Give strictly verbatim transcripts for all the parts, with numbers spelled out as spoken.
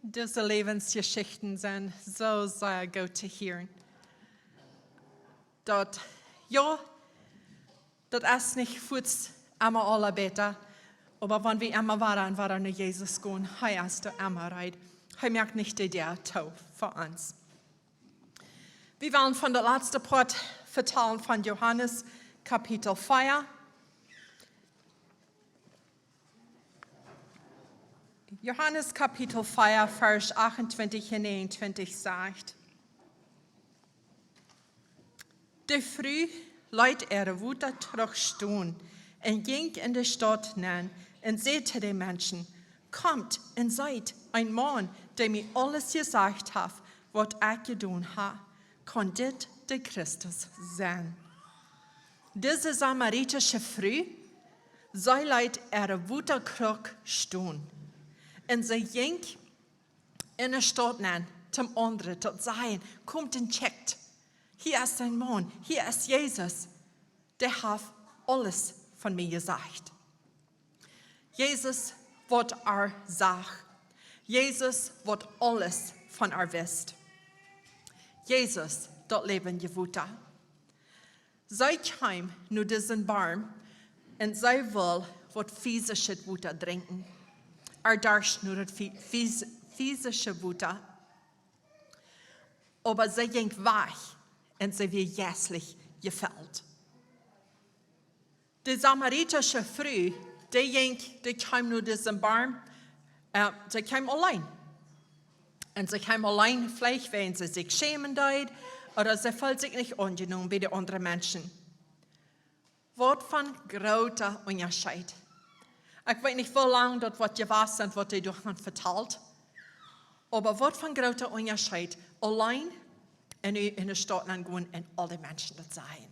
Dise Läwensjeschichten sent soo sea goot to hieren. Daut, jo, daut es nich fuaz emma aula bäta, oba wan wie emma wada un wada no Jesus gonen, hee es doa emma reed. Hee moakt nich de Däa too fa ons. Wie wellen von daut latste Poat vetalen von Johanes Kapitel vea. Johanes Kapitel vea, Varsch achtuntwintich un näajenuntwintich sajcht: De Fru leet äare Wota trigj stonen un jinkj en de Staut nenn un säd to de Menschen: Komt un seet een Maun, dee mie aules jesajcht haft, waut ekj jedonen hab. Kaun dit de Christus sennen? Dise samaritische Fru, see leet äare Wotakruck stonen. Un see jinkj en de Staut nenn, toom aundre to sajen: Komt un kjikjt. Hia es een Maun, hia es Jesus. Dee haft aules von mie jesajcht. Jesus, waut ar sach. Jesus, waut aules von ar wist. Jesus, daut läwendje Wota. See kjeem no disen Borm un see wull waut fisischet Wota drinkjen. Ar Darscht no daut fi-, fis-, fisische Wota. Oba see jinkj wajch un see wia jeistlich jefelt. De samaritische Fru, dee jinkj, dee kjeem no disen Borm, äh, see kjeem auleen. Un see kjeem auleen, veleicht wiels see sikj schämen deed, ooda see feeld sikj nich aunjenomen bie de aundre Menschen. Waut fa een groota Unjascheet. Ekj weet nich, woo lang daut woat jewast sennen, waut dee doa haft vetalt. Oba waut fa een groota Unjascheet. Auleen en, en de Staut nenn gonen un aul de Menschen daut sajen.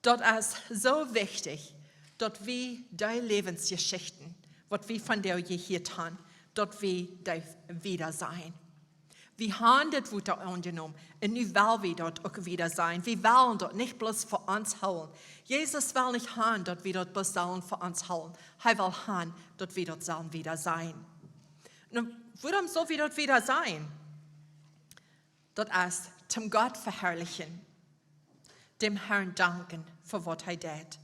Daut es soo wichtich, daut wie dee Läwensjeschichten, waut wie vondoag jehieet han, daut wie dee wieda sajen. Wie han dit Wota aunjenomen un nu well wie daut uk wieda sajen. Wie wellen daut nich bloos fa ons hoolen. Jesus well nich han, daut wie daut bloos sellen fa ons hoolen. Hee well han, daut wie daut sellen wieda sajen. Nu, wuarom sell wie daut wieda sajen? Daut es, toom Gott veharlichen, däm Herrn danken fa waut hee deit.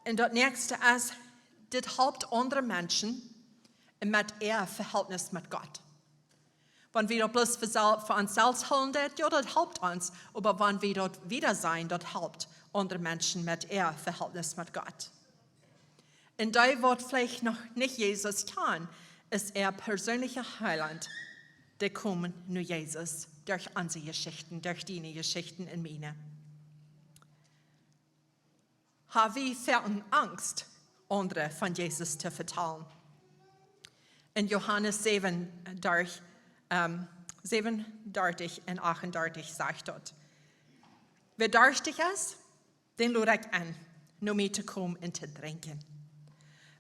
Un daut näakjste es, dit halpt aundre Menschen un met äa Vehältnis met Gott. Wan wie daut bloos fa sel-, fa ons selfst hoolen, daut, jo, daut halpt ons, oba wan wie daut wieda sajen, daut halpt aundre Menschen met äa Vehältnis met Gott. Un dee, waut veleicht noch nich Jesus kjanen, es äa perseenlicha Heilaunt, dee komen no Jesus derch onse Jeschichten, derch diene Jeschichten un miene. Ha wie foaken Angst, aundre von Jesus to vetalen? En Johanes säwen, derch, ähm, säwenundartich un achtundartich sajcht daut: Wäa darstich es, dän lod ekj en, no mie to komen un to drinkjen.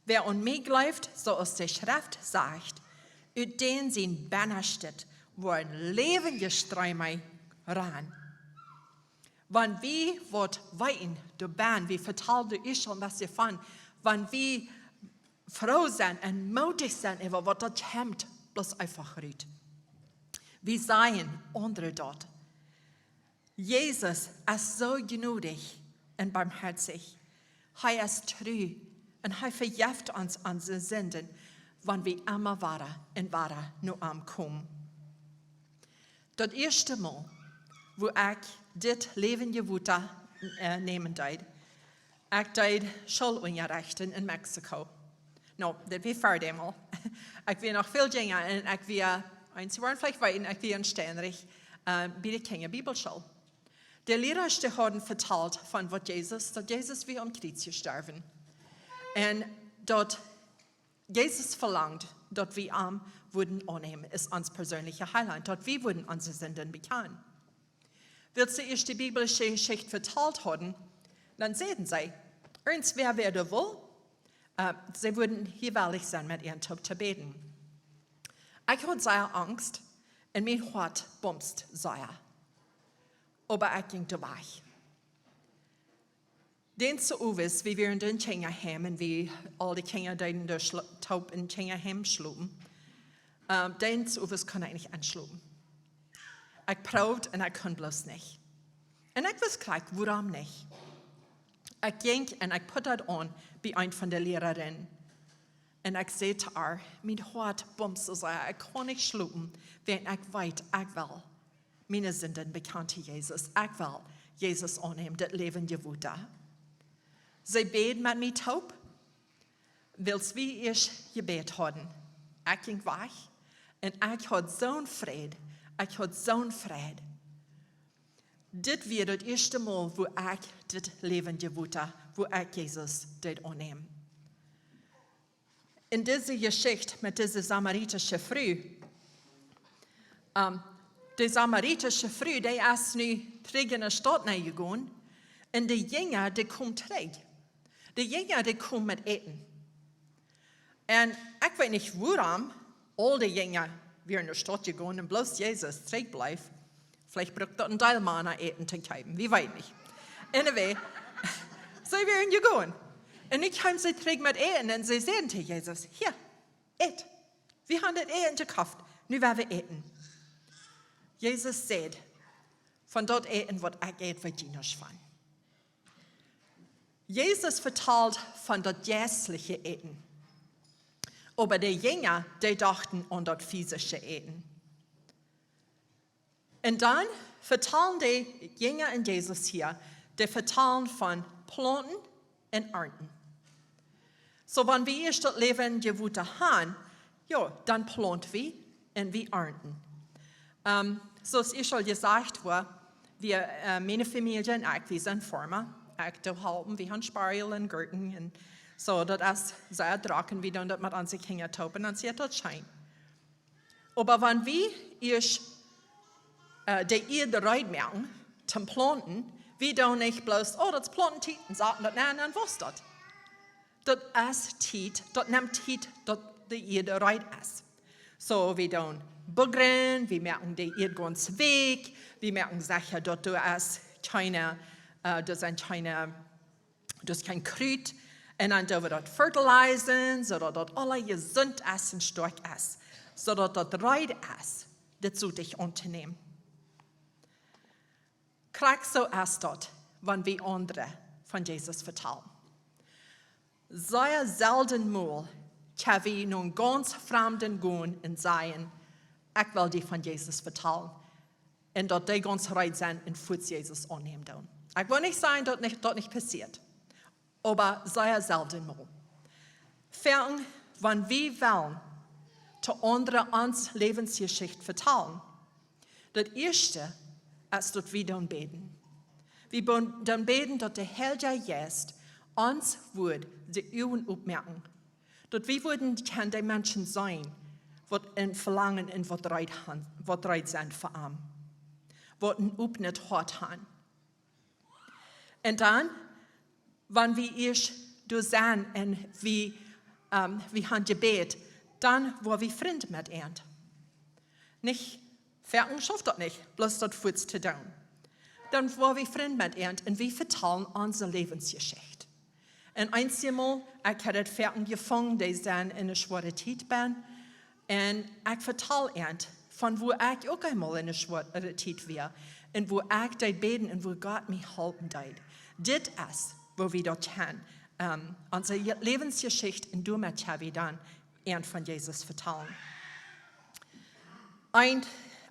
Wäa aun mie jleeft, soo aus de Schreft sajcht, ut dän sien Bennastet woaren läwendje Streem rannen. Wan wie waut weeten, doa benn, wie vetalden ieescht aul een bät von, wan wie froo sent un mootich sent äwa waut, daut kjemt bloos eefach rut. Wie sajen aundre daut. Jesus es soo jnodich un barmhoatich. Hee es tru un hee vejeft ons onse Sinden, wan wie emma wada un wada no am komen. Daut ieeschte Mol, wua ekj dit läwendje Wota, äh, nämen deed, ekj deed Schoolunjarecht en Mexiko. No, daut wia ver däm aul. Ekj wia noch väl jinja un ekj wia, eenje woaren veleicht weeten, ekj wia en Steinrich, äh, bie de Kjinja Bibelschool. De Lierasch, dee hauden vetalt von waut Jesus, daut Jesus wia aum Kjriez jestorwen. Un daut Jesus velangd, daut wie am wudden aunnämen aus ons perseenlicha Heilaunt, daut wie wudden onse Sinden bekjanen. Wiels see ieescht de biblische Jeschicht vetalt hauden, dan säden see, irjentwäa, wäa doa wull, äh, see wudden hia wellich sennen, met an toop to bäden. Ekj haud sea Angst un mien Hoat bumst sea. Oba ekj jinkj doa wajch. Dän Owes, wie wieren en Kjinjaheim un wie aul de Kjinja deeden doa schlo-, toop en Kjinjaheim schlopen. Ähm, dän Owes kunn ekj nich enschlopen. Ekj proowd un ekj kunn bloos nich. Un ekj wist krakjt wuarom nich. Ekj jinkj un ekj put daut aun bie eent von de Lierarinjen. Un ekj säd to äa: "Mien Hoat bumst soo sea, ekj kaun nich schlopen, wiels ekj weet, ekj well miene Sinden bekjanen to Jesus. Ekj well Jesus aunnämen, daut läwendje Wota." See bäd met mie toop, wiels wie ieescht jebät hauden. Ekj jinkj wajch un ekj haud soon Fräd, ekj haud soon Fräd. Dit wia daut ieeschte Mol, wua ekj dit läwendje Wota, wua ekj Jesus deed aunnämen. En dise Jeschicht met dise samaritische Fru, ähm, de samaritische Fru, dee es nu trigj en de Staut nenjegonen, un de Jinja, dee komen trigj. De Jinja, dee komen met Äten. Un ekj weet nich wuarom, aul de Jinja wieren en de Staut jegonen un bloos Jesus trigj bleef. Veleicht brukt daut een Deel mea Äten to kjeepen, wie weeten nich. Anyway, see wieren jegonen. Un nu kjeemen see trigj met Äten un see säden to Jesus: "Hia, ät. Wie haben daut Äten jekoft. Nu woa wie äten." Jesus säd: "Von daut Äten, waut ekj ät, weet jie nuscht von." Jesus vetald von daut jeistliche Äten. Oba de Jinja, dee dochten aun daut physische Äten. Un dan vetalen de Jinja un Jesus hia, dee vetalen von Plaunten un Arnten. Soo, wan wie ieescht daut läwendje Wota haben, jo, dan plaunt wie un wie arnten. Ähm, soo aus ieescht aul jesajcht wort, wie, äh, miene Famielje un ekj, wie sent Foarma. Ekj doo halpen, wie haben Sparjel un Gurken un soo, daut es sea drock un wie doonen daut met onse Kjinja toop un dan sieet daut scheen. Oba wan wie ieescht, äh, de Ieed reed moaken toom plaunten, wie doonen nich bloos: "Oh, daut es Plauntentiet", un saten daut nenn un dan wia daut. Daut es Tiet, daut nemt Tiet, daut de Ieed reed es. Soo, wie doonen buggren, wie moaken de Ieed gaunz weekj, wie moaken secha, daut doa es kjeene, äh, doa sent kjeene daut es kjeen Krut. Un dan doo wie daut fertilizen, soo daut daut aules jesunt es un stoakj es. Soo daut daut reed es, dit soo dicht auntonämen. Krakjt soo es daut, wan wie aundre von Jesus vetalen. Sea selden mol kjenn wie no een gaunz Framden gonen un sajen: "Ekj well die von Jesus vetalen." Un daut dee gaunz reed sent un fuaz Jesus aunnämen doonen. Ekj well nich sajen daut nich, daut nich passieet. Oba sea selden mol. Foaken, wan wie wellen to aundre onse Läwensjeschicht vetalen, daut ieeschte es daut wie doonen bäden. Wie bo-, doonen bäden daut de Heilje Jeist ons wudd de Uagen opmoaken. Daut wie wudden kjennen de Menschen seenen, waut een Velangen un waut reed han, waut reed sent fa am. Waut een opnet Hoat han. Un dan, wan wie ieescht doa sent un wie, ähm, wie han jebät, dan woa wie Frind met an. Nich, foaken schauft daut nich, bloos daut fuaz to doonen. Dan woa wie Frind met an un wie vetalen onse Läwensjeschicht. Un eenjemol, ekj hab daut foaken jefungen, dee sent en eene schwoare Tiet benn. Un ekj vetal an von woo ekj uk eemol en eene schwoare Tiet wia. Un woo ekj deed bäden un woo Gott mie halpen deed. Dit es, woo wie daut kjennen, ähm, onse Je-, Läwensjeschicht un doamet kjenn wie dan an von Jesus vetalen. Een,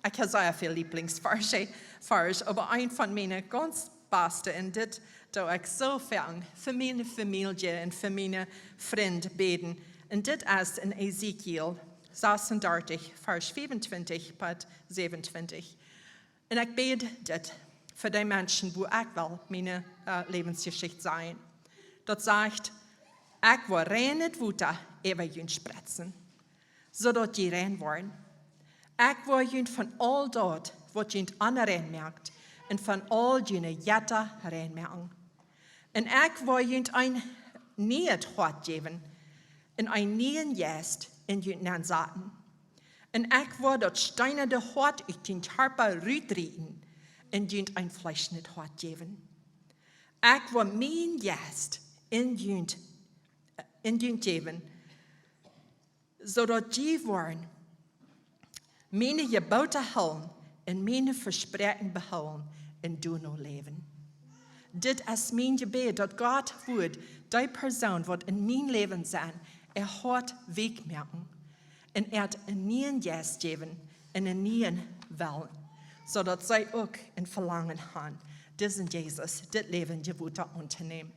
ekj hab sea väl Lieblingsverse, Varsch, oba een von miene gaunz baste, un dit doo ekj soo foaken fa miene Famielje un fa miene Frind bäden. Un dit es en Ezekiel sasuntachtig, Varsch fiefuntwintich bat säwenuntwintich. Un ekj bäd dit fa dee Menschen, woo ekj well miene, äh, Läwensjeschicht sajen. Daut sajcht: "Ekj woa reinet Wota äwa junt spretzen, soo daut jie rein woaren. Ekj woa junt von aul daut, waut junt onrein moakt, un von aul june Jetta rein moaken. Un ekj woa junt een nieet Hoat jäwen, un een nieen Jeist en junt nensaten. Un ekj woa daut steenade Hoat ut jun Kjarpa rutrieten, un junt een fleeschnet Hoat jäwen. Ekj woa mienen Jeist en junt, en junt jäwen, soo daut jie woaren miene Jeboten hoolen un miene Vespräakjen behoolen un doano läwen. Dit es mien Jebäd, daut Gott woat dee Persoon, waut en mien Läwen sent, äa Hoat weekj moaken un äa eenen nieen Jeist jäwen un eenen nieen Wellen, soo daut see uk een Velangen haben, disen Jesus, dit läwendje Wota auntonämen.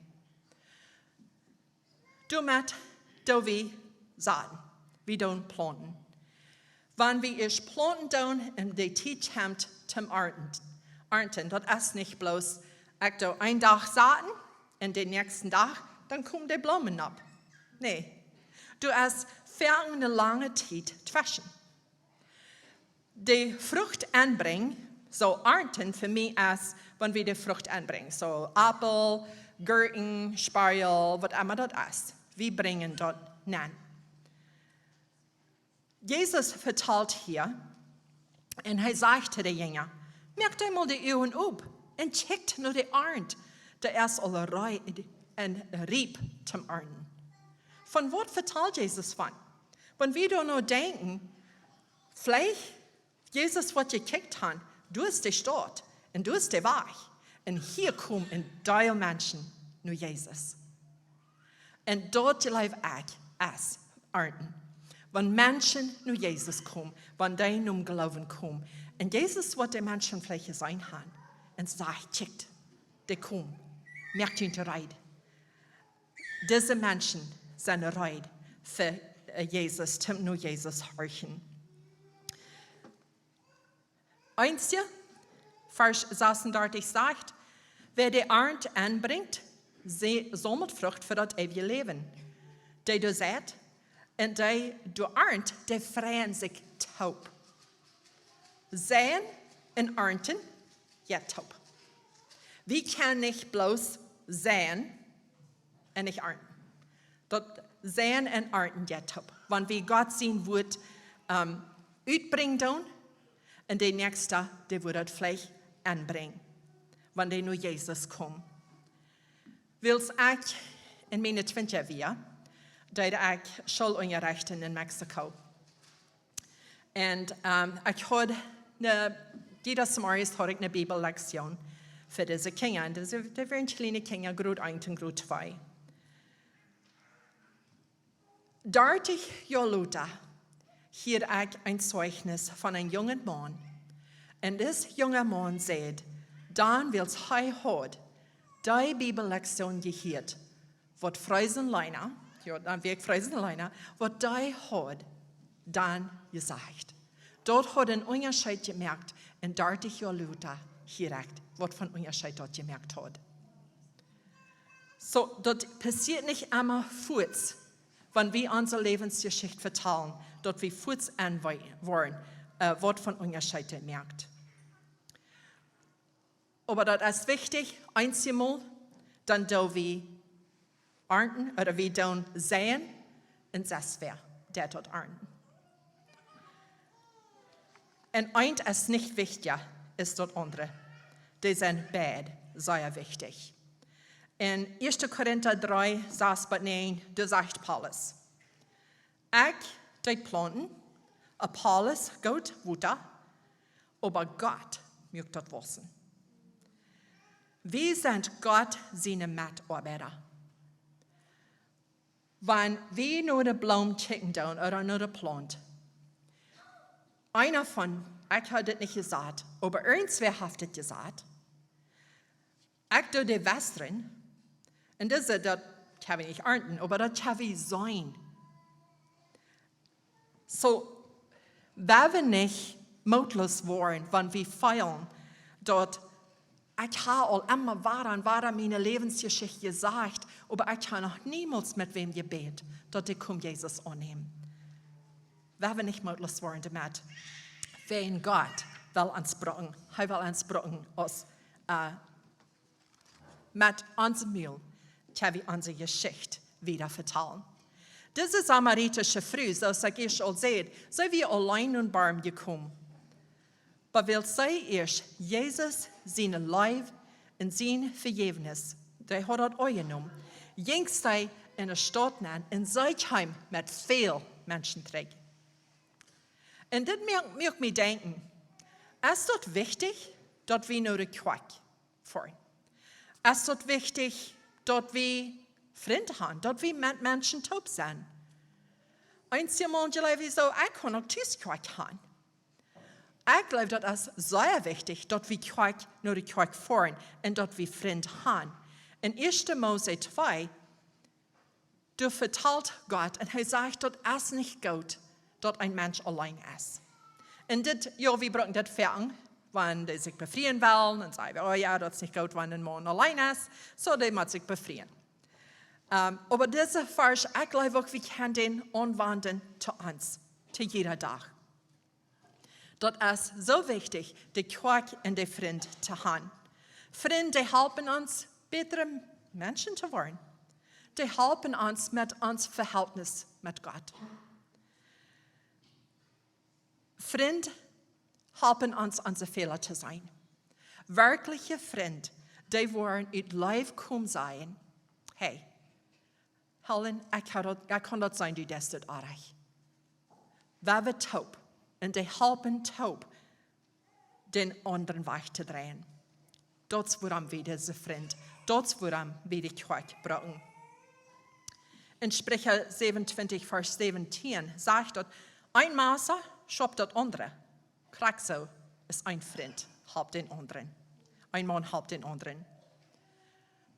Doamet doo wie saten, wie doonen plaunten. Wan wie ieescht plaunten doonen un de Tiet kjemt toom arnten, arnten, daut es nich bloos, ekj doo een Dach saten un dän näakjsten Dach, dan komen de Bloomen opp. Nä, doa es foaken eene lange Tiet tweschen. De Frucht aunbrinjen, soo arnten fa mie es, wan wie de Frucht aunbrinjen. Soo Aupel, Gurkjen, Sparjel, waut emma daut es. Wie brinjen daut aun. Jesus vetalt hia un hee sajcht to de Jinja: "Moakt eemol de Uagen op un kjikjt no de Arnt. Dee es aul reed un riep toom arnten." Von waut vetalt Jesus von? Wan wie doano denkjen, veleicht Jesus woat jekjikjt haben, doa es de Staut un doa es de Wajch. Un hia komen een Deel Menschen no Jesus. Un daut jleew ekj es arnten. Wan Menschen no Jesus komen, wan dee nom Gloowen komen. Un Jesus woat de Menschen veleicht jeseenen haben un sajcht: "Kjikjt, dee komen. Moakt junt reed." Dise Menschen sent reed fa, äh, Jesus, toom no Jesus horchen. Eent, Varsch sasuntachtig sajcht: "Wäa de Arnt aunbrinjt, see saumelt Frucht fa daut eewje Läwen. Dee doa seit un dee doa arnt, dee freien sikj toop." Seien un arnten jeit toop. Wie kjennen nich bloos seien un nich arnten. Daut seien un arnten jeit toop. Wan wie Gott sien Wuat, ähm, utbrinjen doonen, un de Näakjste, dee woat daut veleicht aunbrinjen, wan dee no Jesus komen. Wiels ekj en miene Twintja wia, deed ekj Schoolunjarecht en Mexiko. Un, ähm, ekj haud ne, jieda Zemorjes haud ekj ne Bibellektion fa dise Kjinja. Un dise, daut wieren kjliene Kjinja, Grod eent un Grod twee. Dartich Joa lota hieed ekj een Zeichnis von een jungen Maun. Un dis junga Maun säd, dan wiels hee haud dee Bibellektion jehieet, waut Friesen Leina, jo, dan wia ekj Friesen Leina, waut dee haud dan jesajcht. Daut haud een Unjascheet jemoakt, un dartich Joa lota hieed ekj, waut fa een Unjascheet daut jemoakt haud. Soo, daut passieet nich emma fuaz, wan wie onse Läwensjeschicht vetalen, daut wie fuaz enwoaren, äh, waut fa een Unjascheet daut moakt. Oba daut es wichtich, eenjemol, dan doo wie arnten, ooda wie doonen seien, un sest wäa deit daut arnten. Un eent es nich wichtja aus daut aundre. Dee sent beid sea wichtich. En Ieeschte Korinta dree, sas bat näajen, doa sajcht Paulus: "Ekj deed plaunten, Apollos goot Wota, oba Gott muak daut wausen." Wie sent Gott siene Metoabeida. Wan wie no de Bloom kjikjen doonen ooda no de Plaunt, eena von, ekj hab dit nich jesat, oba irjentwäa haft dit jesat. Ekj doo de westren, un dise, daut kjenn wie nich arnten, oba daut kjenn wie seenen. Soo, wie woaren nich mootloos woaren, wan wie feelen, daut ekj hab aul emma wada un wada miene Läwensjeschicht jesajcht, oba ekj hab noch niemols met wäm jebät, daut ekj kunn Jesus aunnämen. Wie woaren nich mootloos woaren doamet. Wiels Gott well ons brucken, hee well ons brucken aus, äh, met onse Mul kjenn wie onse Jeschicht wieda vetalen. Dise samaritische Fru, soo aus ekj ieescht aul säd, see wia auleen nom Borm jekomen. Oba wiels see ieescht Jesus siene Leew un siene Vejäwnis Dee haud daut aunjenomen. Jinkj see enne Staut nenn un see kjeem met väl Menschen trigj. Un dit muak, muak mie denkjen, es daut wichtich, daut wie no de Kjoakj foaren? Es daut wichtich, daut wie Frind han, daut wie met Menschen toop sent? Eenjemol jleew ekj soo, ekj kaun uk tus Kjoakj han. Ekj jleew, daut es sea wichtich, daut wie Kjoakj, no de Kjoakj foaren un daut wie Frind han. En Ieeschte Mose twee, doa vetalt Gott un hee sajcht, daut es nich goot, daut een Mensch auleen es. Un dit, jo, wie brucken dit foaken, wan dee sikj befrieen wellen, dan saj wie, oh jo, daut es nich goot, wan een Maun auleen es, soo dee mott sikj befrieen. Ähm, oba dise Varsch, ekj jleew uk, wie kjennen dän aunwenjen to ons, to jieda Dach. Daut es soo wichtich, de Kjoakj un de Frind to han. Frind, dee halpen ons, bätre Menschen to woaren. Dee halpen ons met ons Vehältnis met Gott. Frind halpen ons, onse Fäla to seenen. Werkjliche Frind, dee woaren ut Leew komen sajen: Hey, Helen, ekj ha daut, ekj kaun daut seenen, du deist daut oajch. Wie woaren toop, un dee halpen toop, dän aundren wajch to dreien. Daut es wuarom wie dise Frind, daut es wuarom wie de Kjoakj brucken. En Spricha säwenuntwintich, Varsch säwentieen, sajcht daut: Een Massa schaupt daut aundre. Krakjt soo es een Frind, halpt dän aundren. Een Maun halpt dän aundren.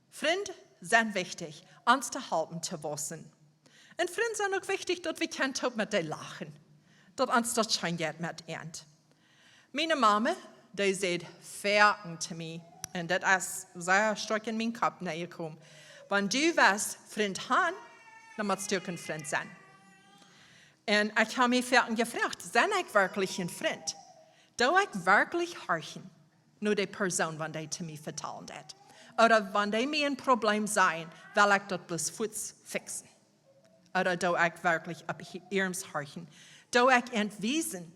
Frind sent wichtich, ons to halpen to wausen. Un Frind sent uk wichtich, daut wie kjennen toop met dee lachen. Daut ons daut scheen jeit met an. Miene Mame, dee säd foaken to mie, un daut es sea stoakj en mienen Kopp nenjekomen: Wan du west Frind han, dan motst du uk een Frind sennen. Un ekj ha mie foaken jefroagt, sie ekj werkjlich een Frind? Doo ekj werkjlich horchen no de Persoon, wan dee to mie vetalen deit? Ooda wan dee mie een Probleem sajen, well ekj daut bloos fuaz fixen? Ooda doo ekj werkjlich opp hie-, iernst horchen? Doo ekj an wiesen,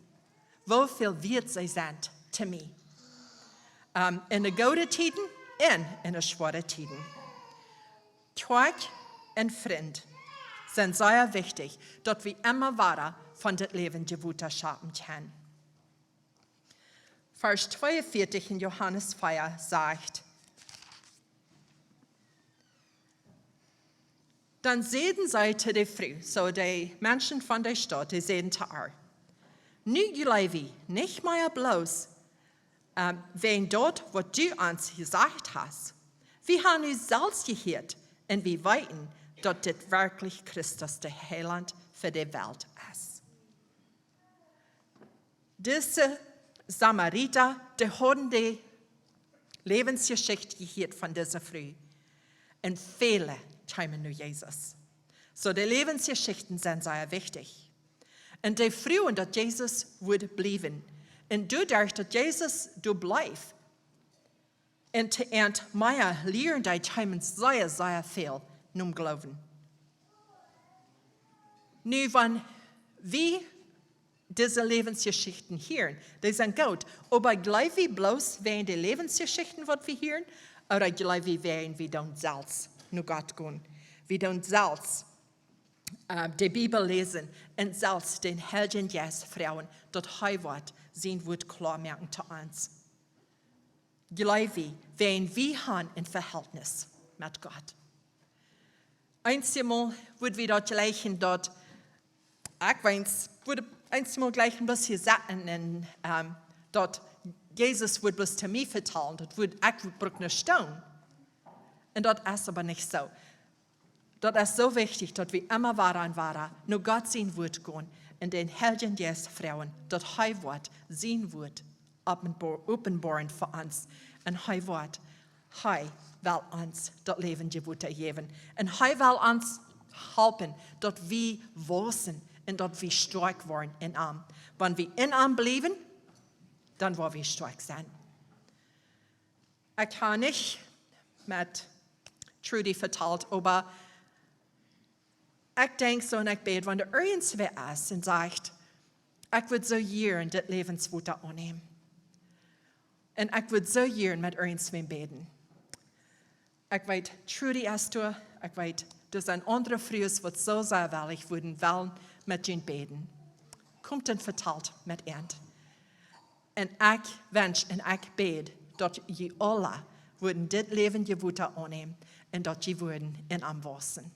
woo väl wieet see sent to mie? Ähm, en de goode Tieden un en de schwoare Tieden. Kjoakj un Frind sent sea wichtich, daut wie emma wada von dit läwendje Wota schaufen kjennen. Varsch tweeunvieetich en Johanes vea sajcht: Dan säden see to de Fru, soo de Menschen von de Staut, dee säden to ar: Nu jleew wie nich mea bloos, ähm, wäajen daut, waut du ons jesajcht hast. Wie han nu selfst jehieet un wie weeten, daut dit werkjlich Christus, de Heilaunt fa de Welt es. Dise Samarita, dee hauden de Läwensjeschicht jehieet von dise Fru. Un väle kjeemen no Jesus. Soo, de Läwensjeschichten sent sea wichtich. Un dee fruagen, daut Jesus wudd bliewen. Un doaderch, daut Jesus doa bleef, un to an mea lieren deed, kjeemen sea, sea väl nom Gloowen. Nu, wan wie dise Läwensjeschichten hieren, dee sent goot, oba jleew wie bloos wäajen de Läwensjeschichten, waut wie hieren, ooda jleew wie wäajen wie doonen selfst no Gott gonen? Wie doonen selfst, äh, de Bibel läsen un selfst dän Heiljen Jeist froagen, daut hee woat sien Wuat kloa moaken to ons? Jleew wie, wäajen wie han een Vehältnis met Gott? Eenjemol wudd wie daut jlikjen, daut, ekj weens, wudd eenjemol jlikjen, daut hia setten un, ähm, daut Jesus wudd bloos to mie vetalen, daut wudd, ekj wudd bruck ne Stoon. Un daut es oba nich soo. Daut es soo wichtich, daut wie emma wada un wada no Gott sien Wuat gonen un dän Heiljen Jeist froagen, daut hee woat sien Wuat openbo-, openboaren fa ons. Un hee woat, hee well ons daut läwendje Wota jäwen. Un hee well ons halpen, daut wie wausen un daut wie stoakj woaren en am. Wan wie en am bliewen, dan woa wie stoakj sennen. Ekj ha nich met Trudy vetalt, oba ekj denkj soo un ekj bäd, wan doa irjentwäa es un sajcht: Ekj wudd soo jieren dit Läwenswota aunnämen. Un ekj wudd soo jieren met irjentwäm bäden. Ekj weet, Trudy es doa. Ekj weet, doa sent aundre Frues, waut soo sea wellich wudden wellen met junt bäden. Komt un vetalt met an. Un ekj wensch un ekj bäd, daut jie aula wudden dit läwendje Wota aunnämen un daut jie wudden en am wausen.